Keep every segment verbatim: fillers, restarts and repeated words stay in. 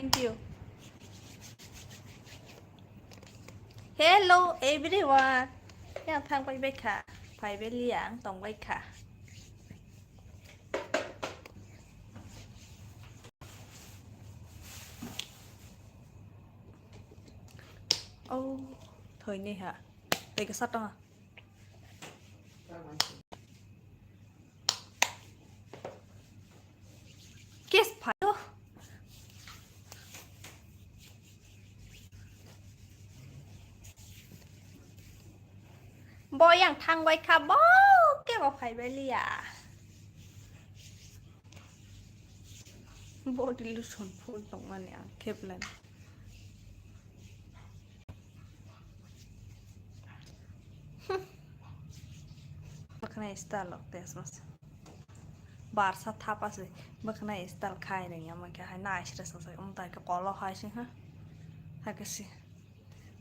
Thank you. Hello everyone. Yang thang pai bai kha. Phai bai liya ang tong bai kha. Oh, thoi ni ha. Tei ka sat ha. Kes phaio. Bo yang thang bai kha, bo kebo phai bai liya. Body lotion phul tongmani ang kheplani. Baknai style rok tei asmas. Barsa thapa se baknai style khai reng ya, ma khe hai nai sira sa sa um ta ke kolo hai sing ha. Ha ke si.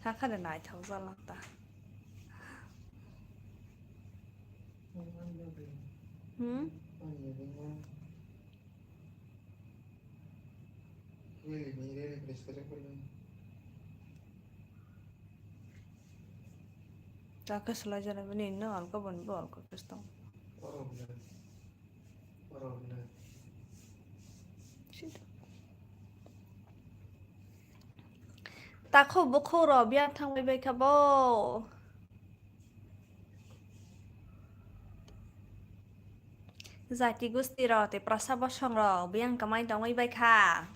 Ha kha de nai thau jalang ta. Hmm? Ta khe slai jana bini no alka boni bo alka khe tong. Takhuk bukhuk rok biyang thangwi bai kha bo. Jati gusti rok tei prasa bosong rok biyang kwmai tongwi bai kha.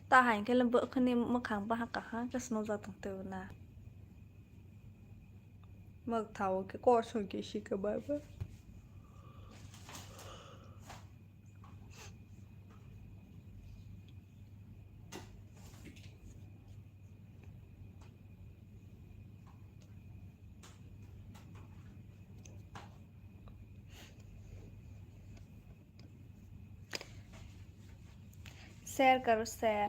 Ta hai khe bo khani mwkhang baha kaham khe swnamjak tong tei na. Mwk thawo khe kosoi khe si khe bai bai. Share karo, share.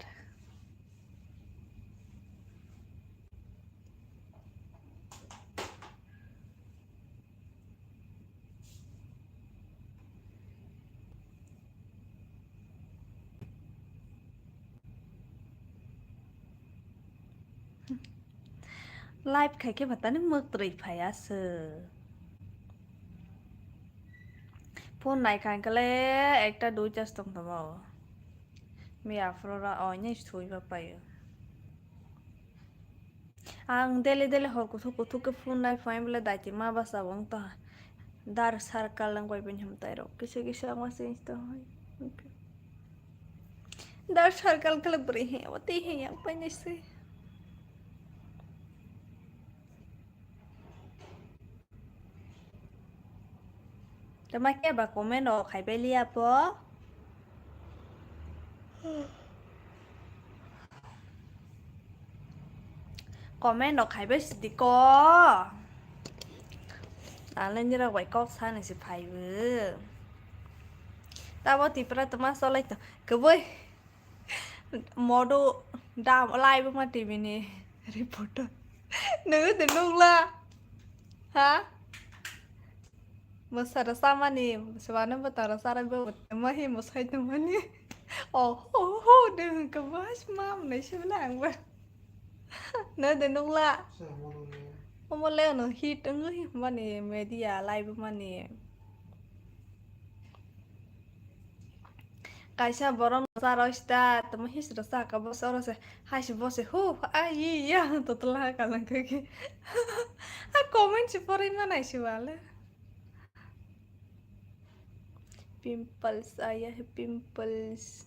Live khai khe phatani mwk twi phai aswk. Phone nai kha hwnkhe le ekta duita se tong tongma o. Miya aphuru ra o nai sui ma pai o. Ang daily daily hor kuthuk kuthuk khe phone nai phai bole daiti ma basa bo wng tong. Dar circle wng pai bini hwn tai rok kisa kisa ang ma se insta hoi. Dar circle khe le bwrwi he abo tei he yang pai nai se. Tama khe ba comment rok khai bai liya po. Comment rok khai bai sidi ko. Ang le nirok bai kok sa ni se phai bo. Tabo Tripura tama solai to. Kwboi. Modo dam live ma T V ni reporter. Nungwi de nukla. Ha? Mwsara samani, swbano bwtara sara bo mahi mwsai tongmani. Oh, ho, ho, de hwnkhe mas ma mwnai sibla ang bo. No de nukla. Omo le no hit wngwi mani media live mani. Kaisa borok no cha rw sita, tamo hisra cha ka bwsa oro se, hai se bo se, hu, a, yi, ya, totla ka lang khe. A comment se porwi ma nai se wale. Pimples, aya he pimples.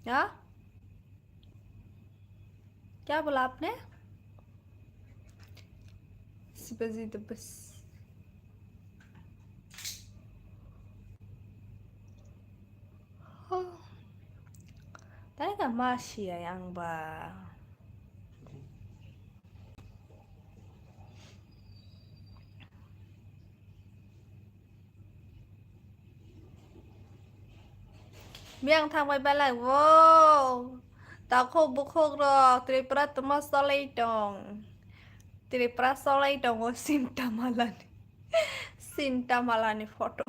Ha? क्या बोला आपने? Sibaji the best. Taiga ma siya yang ba. Biyang thangbai belai, wow. Takhuk bukhuk rok, Tripura tuma solai tong. Tripura solai tongo, Sinta Malani. Sinta Malani photo.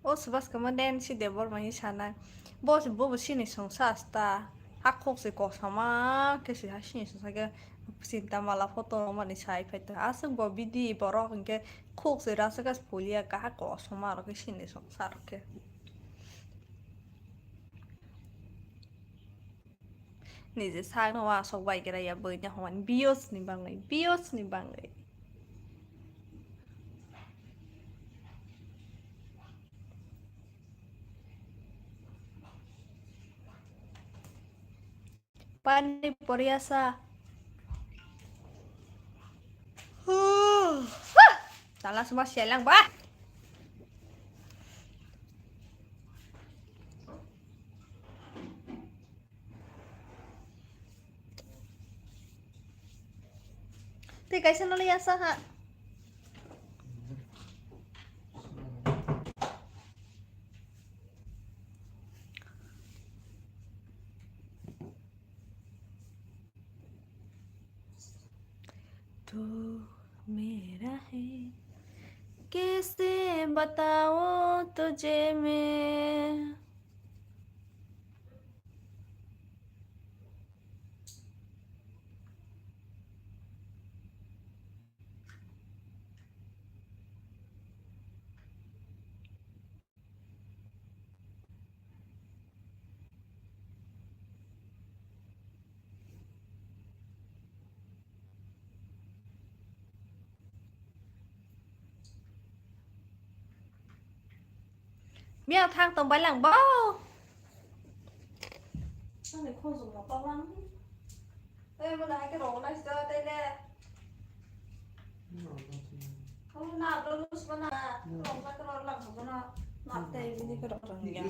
O Subhash Kumar Nancy Debbarma ni sanai. Bo se, bo bo sini songsa asta. Hakhuk se kosom khe se ha sini songsa khe Sinta Mala photo mani sai phai ta. Aswk bo bidi borok hinkhe khuk se rasa gas pulia ka kosom aro khe sini songsa aro khe. Nije sakno uansuk bai gra ya bwino hwnmani views ni bangwi, views ni bangwi. Pani puri asa. Huh. Tala semua sialang bah. Tei kaisa no liya sa ha. तू मेरा है, कैसे बताऊं तुझे मैं। Miya thang tong bai lang bo. Ani khojong ma pa lang. Tei mo na ke rong nai sto tei le. Ho na do lus ba na. Rong ba ke rong lang bo na. Ma tei bini ke rong ya.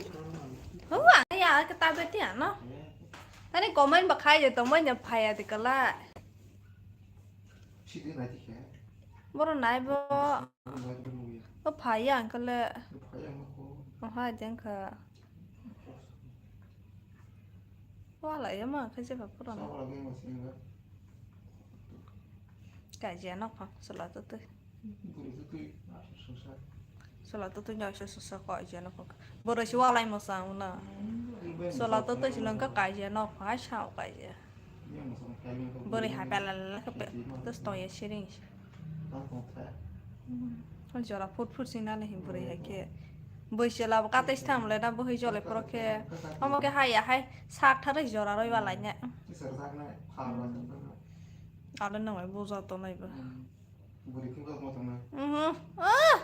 Ho a ya ke ta be ti ano. Tani comment ba khai je tong ba nya phai ya de kala. Boro nai bo. O phai ya ang kale. O hai jeng kha. Wala ya ma khe jeba pura na. Kaijia nok phang sula to twi. Sula to twi nyoi so so so kaijia nok phang. Boro si walai mo sang na. Sula to twi silong ka kaijia nok phang ai sao kaijia. Bwrwi hai pela lela khe pe-, tos tong ya siring se. O jora phut phut sing nani him bwrwi hai khe. Bwswla bo katai se thang le na bwhwi jole phoro khe. Omo khe hai ya hai sak thar jora rwi ba lai ne. Alo nang bai buja tongnai bo. Mhm. Ah!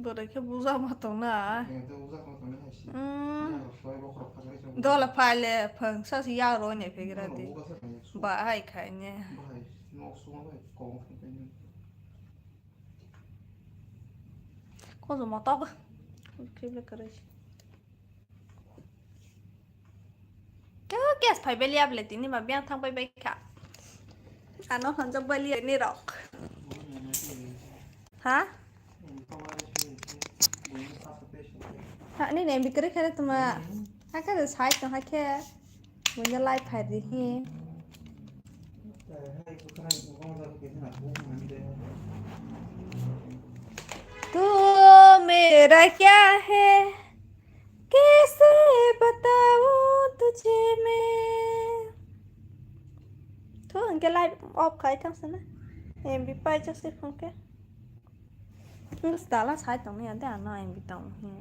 Bwrwi khe buja ma tong na. Dola phai le phang sa si ya ro ne phegra di. Ba hai khai ne. Kozo motok. Khe ble kare. Khe gas phai beli able tini ma biang thang pai bai kha. Ano hanjak beli ni rok. Ha? Ha, ni nem bikri kare tuma. Ha kare sai to ha khe. Bunya lai phai di hi. तू मेरा क्या है, कैसे बताऊं तुझे मैं। Thu hwnkhe live off khai thang sana. M B pai jak se phone khe. Nung stala sai tong ya de ano M B tong hi.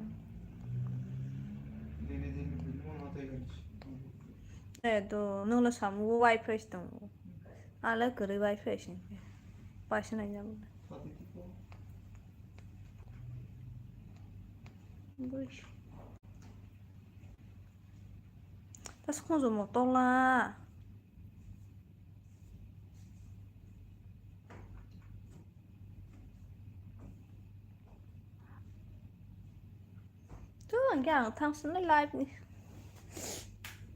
Eh do nung lo sam wifi tong. Ala kwrwi wifi sing. Paisa nai jabo. Bui. Tas khunju mo tola. Tu hwnkhe ang thang swnai live ni.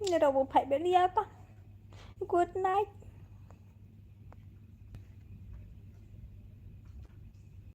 Nirok bo phai baliya ta. Good night.